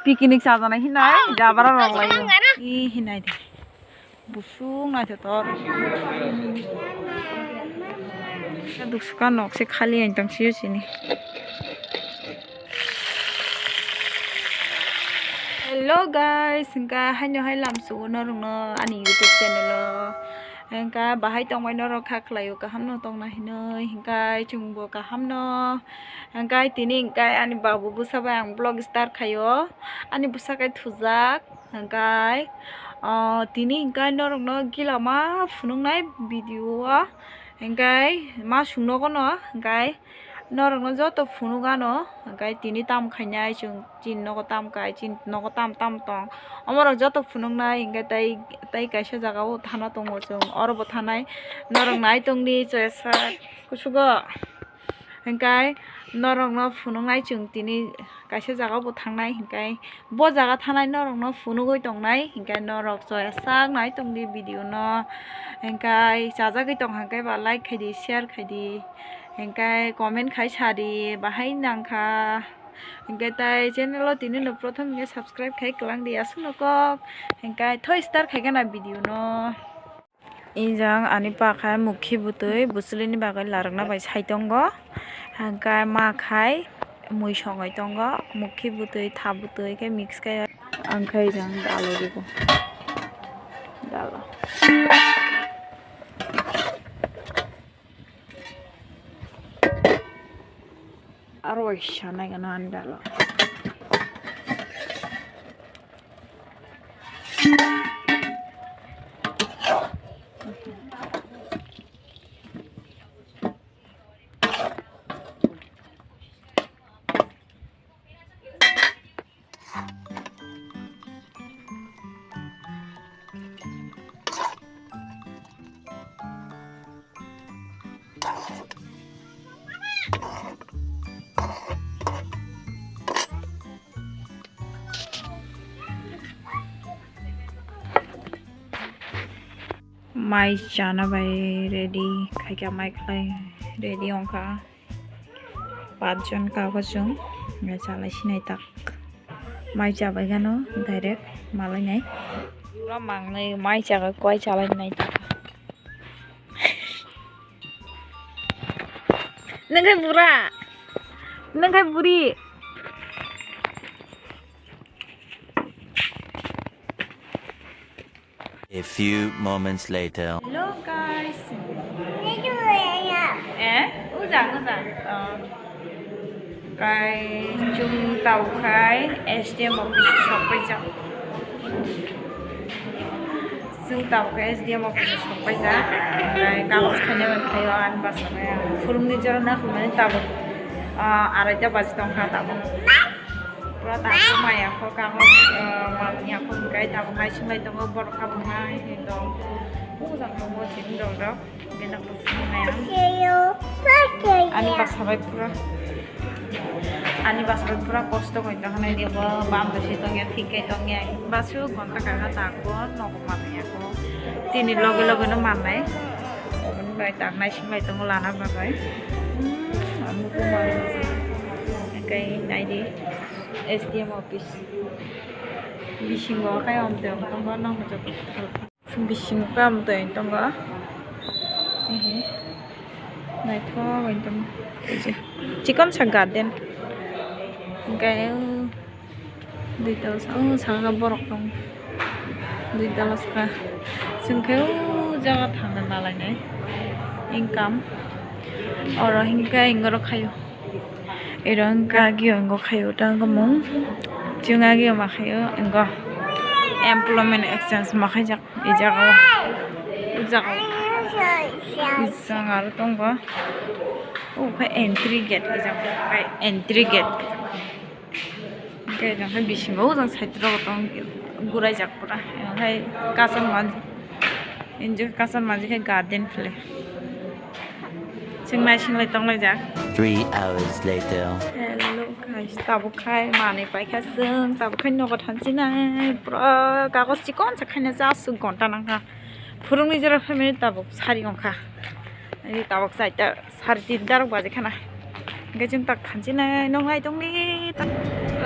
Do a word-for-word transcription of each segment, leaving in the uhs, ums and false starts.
Picnic chajanai hinai jabra rok lai. I hinai de. Busuk naithothok. Duksuka nok se khali ang tang sio sini. Hello guys, hingka haino hai lam sugo norokno ani YouTube channel o. Hingka bahai tongbai norok kha khlaio, kaham no tongna hinoi, hingka chwngbo kaham no. Hingka tini hingka ani babu bwsa bai ang vlog start khaio, ani bwsa kai thujak. Hingkai, ah, tini hingkai norokno gila ma phunuknai video o. Hingkai ma sungnogo no, hingkai norokno joto phunuk ano. Hingkai tini tam khainai chwng, chini nogo tam kai, chini nogo tam tam tong. Omorok joto phunuknai, hingkai tei, tei kaisa jaga o thana tongo chwng, oro bo thanai. Norok nai tongdi, chwsa kusugo. Hingkai norokno phunuknai chwng tini kaisa jaga o bo thangnai, hingkai bo jaga thanai norokno phunugwi tongnai, hingkai norok choya sak nai tongdi video no, hingkai chajagwi tong hingkai ba like khaidi, share khaidi, hingkai comment khai sadi bahai nangkha, hingkai tai channel o tini no prothom hingke subscribe khai kwlangdi aswkno kok, hingkai thoi start khaikhe na video no. Ijang ani pa khai mukhi bwtwi bwchwlwini bagwi larwkna bai sai tongo. Hwnkhe ma khai mui songwi tongo. Mukhi bwtwi, tha bwtwi khe mix khe. Ang khe ijang dalo rigo. Dalo. Aro waisa nai gana ani dalo. Mai chana bai ready khaikha, mai khlai ready wngkha. Pachjon kago chwng, chalai sinai tak. Mai chabai gano direct malai nai. Pura mangnai mai chaga koi chalai nai tak. Nang khai bura. Nang khai buri. A few moments later. Hello guys. Eh, ujang, ujang. Oh. Kai chwng tabuk khai S D M office o sok paijak. Chwng tabuk khai S D M office o sok paijak. Kai kagoj khaina bai khaio ani bwskango. Phurungni jora nakhumani tabuk, ah, araita baji tongkha tabuk. Pura tabuk maya kho kagoj, ah, manwi ya kho hwnkhe tabuk naisinglai tongo borok kha bo nai tong. Ujang tongo chini dol rok. Ani bwsa bai pura, ani bwsa bai pura kosto koi tong nai de bo, bam bwswi tong ya, thik khe tong ya. Bwswi ghonta kaha tak bo nogo manwi ya kho. Tini loge loge no mannai. Oboni bai tak naisinglai tongo lana bagwi. Amo ko manwi. Kai nai di S D M office. Bisingo kai om te om tongo nokno joto. Bisingo kam twi tongo. Ehe. Naithok bai tongo. Chikon sa garden. Hwnkhe dui tala sa, o saka borok tongo. Dui tala saka. Chwng khe o jaga thangna nalainai. Income. Oro hinkhe ingoro khaio. Iro wngkha agio wngkha khaio ta wngkha mung. Chwng agio ma khaio wngkha employment exchange ma khaijak e jaga o. O jaga o. Chwng aro tongo. O khe entry gate e jaga o. Entry gate. Hwnkhe ejang khe bisingo ojang side rogo tong guraijak pura. Ejang khe kasan manjak, enjoy kasan manjak khe garden phle. Chwng naisinglai tonglaijak. Three hours later. Hello guys, tabuk khai manwi paikha chwng, tabuk khai nogo thansinai pura kagoj chikon sa khaina cha aswk ghonta nangkha. Phurungni jora phaimani tabuk sari wngkha. Ai tabuk chaita. Sari tinta rok baji khana. Hwnkhe chwng tak thansinai nonglai tongdi tak.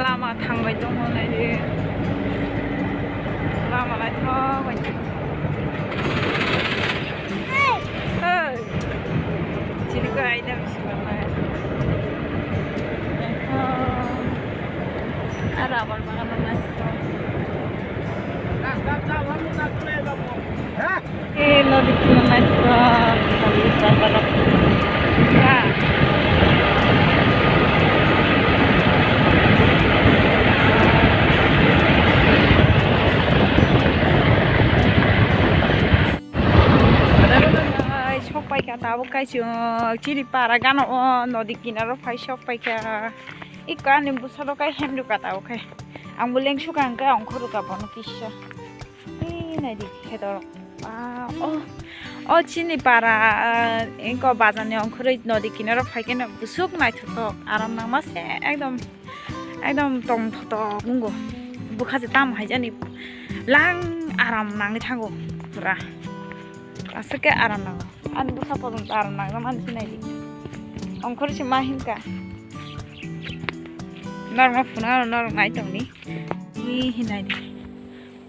Lama thangbai tongo, naidi. Lama naithok bai. Hey! Chini khe aina bisi manai. Naithok. Aro abar bagan naithok. Eh, nodi kinar naithok, nodi kinar. Ai, sok paikha tabuk kaisung, chini para gana o nodi kinaro phai sok paikha. Ikko ani bwsarok kai hem rwkha tabuk khai. Ang bo leng sukha hwnkhe ongkhor rwkha bono kisa. Ei, naidi, kheto. Ah, oh, oh, chini para, ah, engko bazar ni ongkhorwi nodi kinaro phai khe no bwswk naithotok, aram nangma se, ekdom, ekdom tongthotok wngo. Bwkha se tamo hai jani lang aram nangwi thango pura. Aswk khe aram nango. Ani bwsa podong aram nangma mani se naidi. Ongkhorwi se ma hinka. Norok no phunuknai, norok nai tongni. Ni hinai ni.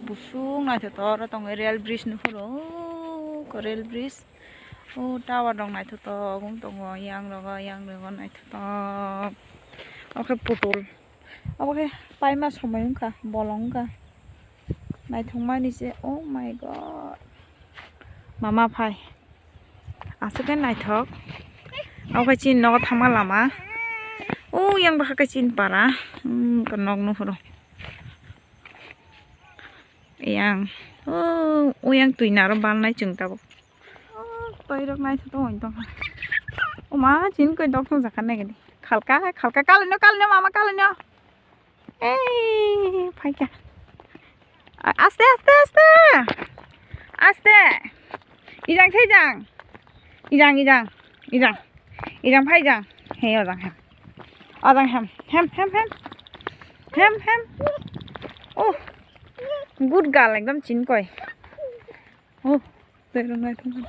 Busuk naithotok oro tongo, rail bridge nukhoro, o rail bridge. O tower rok naithotok wng tongo, yang rogo, yang rogo naithotok. Oke putul. Oke paima somoi wngkha, bolong wngkha. Naithokmani se, oh my God. Mama phai. Aswk khe naithok. Oke chini nogo thangma lama. O yang bwkha khe chini para. Hmm, nok nukhoro. Yang, oh, oh, yang twi naro balnai chwng tabuk. Oh, twi rok naithotok wng tongkha. O ma, chini koi dok thong jakha nai gani. Khalka, khalka, kalino, kalino, mama, kalino. Ei, phaikha. A-, aste, aste, aste. Aste. Ijang se ijang. Ijang, ijang. Ijang. Ijang phai ijang. He, ojang hem. Ojang hem. Hem, hem, hem. Hem, hem. Oh. Good girl, ekdom chini koi. Oh, tei rwnai thung.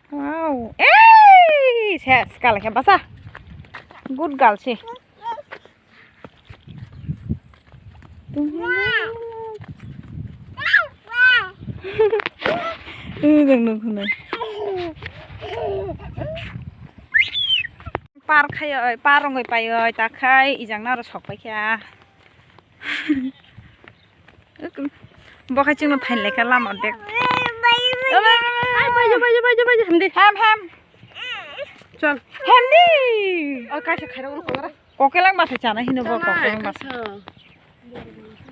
Wow. Ei, ses, kala khe basa. Good girl si. Ujang nukho nai. Par khai oi, par rongoi pai oi, ta khai ijang naro sok pai kha. Bo khai chwngno phain lekha lama dek. Ai, bai, bai, bai, bai, bai, hamdi. Ham, ham. Chol. Hamdi. O, kaisa khairok rok kora. Kokeleng bathai chana hino bo, kokeleng bathai.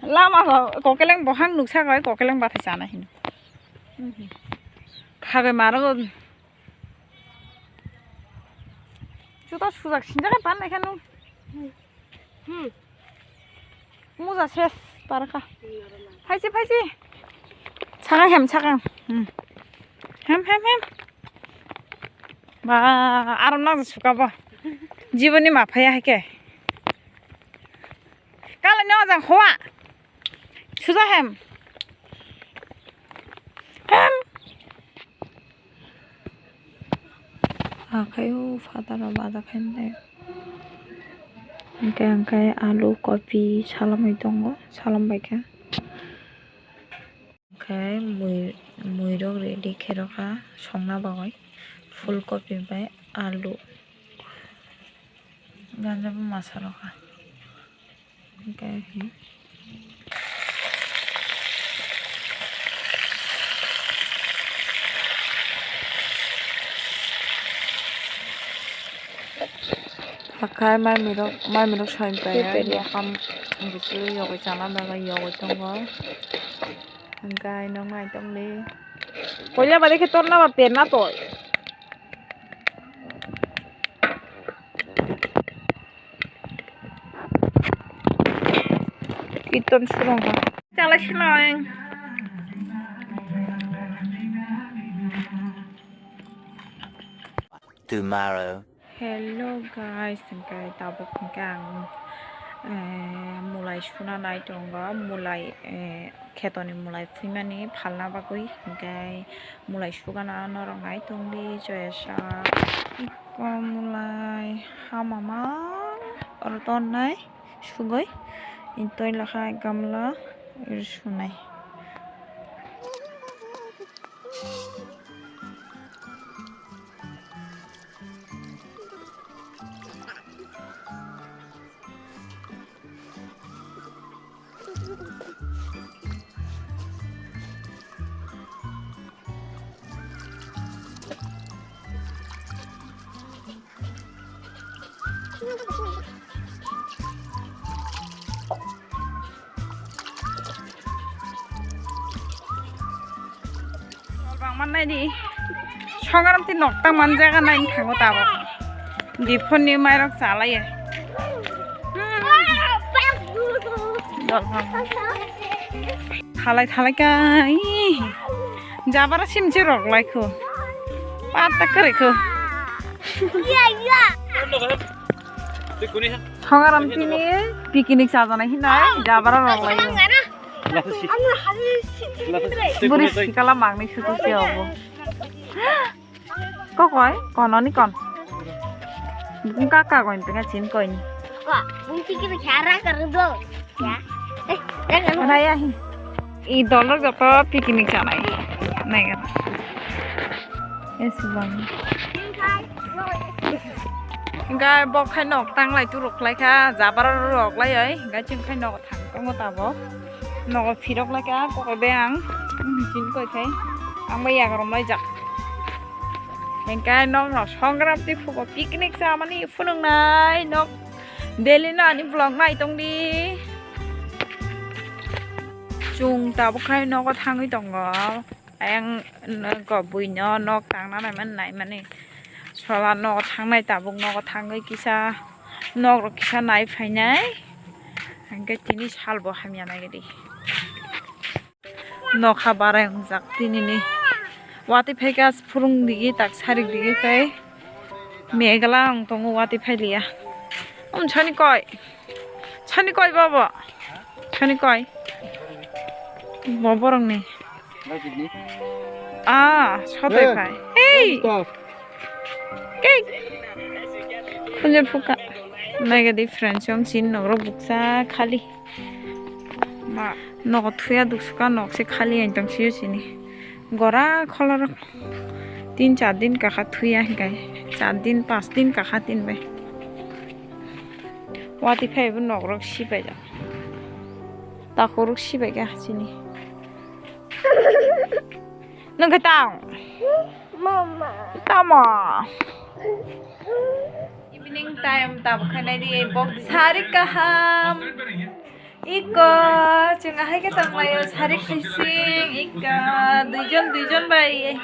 Lama ko kokeleng bohang nuksa koi, kokeleng bathai chana hino. Khagai maro. Juta sujak sinjak pan lekha nung. Hmm. Muja ses parkha. Phaisi, phaisi. Sakang hem, sakang. Hmm. Hem, hem, hem. Ba, aram nang suka ba. Jiboni ma phaya hai khe. Kala no jang hoa. Suja hem. Hem. Akhai o fataro bada khainai. Hwnkhe, hwnkhe alu, kopi salamwi tongo, salam baikha. Hwnkhe mui, muirok ready khe rwkha songna bagwi. Phul kopi bai alu. Ganja bo masa rwkha. Hwnkhe, hakhai maimirok, maimirok soin paiya, yakam bwswlwi yogwi chana bagwi yogwi tongo. Hwnkhe, noknai tongdi. Koila bari khe torna ba perna toi. Kirtan surong ha. Chala silong. Tomorrow. Hello guys, hwnkhe tabuk hwnkhe ang, eh, mulai suna nai tongo, mulai, eh, khetoni mulai phuimani phalna bagwi, hwnkhe mulai sugana norok nai tongdi, joyasa. Komlai hamama. Aro tonnai sugoi, twi lakha gamla ri sunai. Bangma naidi, Songrapti nok tangmani jaga naini thango tabuk. Diphonni mairok chalaiya. Thalai thalai kai. Jabara simchi rok laikho. Patta kwrwikho. Songraptini picnic chajanai hinai jabara rok laiyo. Bwrwi sikala mangni sutu se obo. Kokoi, kononi kon. Bung kaka koin tengah chin koin. Kok, bung pikir kara kara do. Ya. Eh, jangan. Raya hi. I dolok joto picnic janai. Nai kara. Es bang. Hingkai bok khai nok tanglai turok lai kha, jabara rok lai oi, hingkai chwng khai nok thang tongo tabok. Nogo phirok lai kha, kokoi bai ang, hmm, chini koi khai, ang bai yagra mai jak. Hingkai nok no Songrapti phubo picnic chamani phunuknai nok, daily no ani vlog nai tong di. Chwng tabuk khai nogo thangwi tongo. Ayang nogo buino nok tangna naimani, naimani. Sola nogo thangnai tabuk nogo thangwi kisa nok rok kisa nai phainai. Hingke tini salbo hamya nai gidi. Nokha barai wngjak tinini. Watwi phaikha phurung digi tak sarik digi khai. Megla wng tongo watwi phailiya. Um sani koi. Sani koi bobo. Sani koi. Bobo rongni. Ah, sotoi phai. Hey. Hey. Kunjai phuka. Naigadi friends, chwng chini nok rok bukcha khali. Ma. Nogo thuya duksuka nok se khali ang tong sio chini. Gora kholorok tin char din kakha thuya hinkhe, char din pas din kakha tin bai. Watwi phaibo nok rok sibai jak. Takhuk rok sibai kha chini. Nang khe tang. Mama. Tamo. Evening time tabuk khainai di bok sari kaham. Iko, chwng ahai khe tonglaio, sari khaising, iko, duijon, duijon bai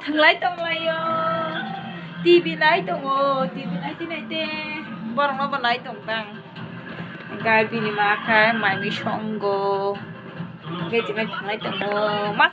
thwnglai tonglaio, T V nai tongo, T V nai twi nai te, borokno bo nai tong tang. Hingke bini ma khe mai mui songo, hingke chwng thwnglai tongo, ma.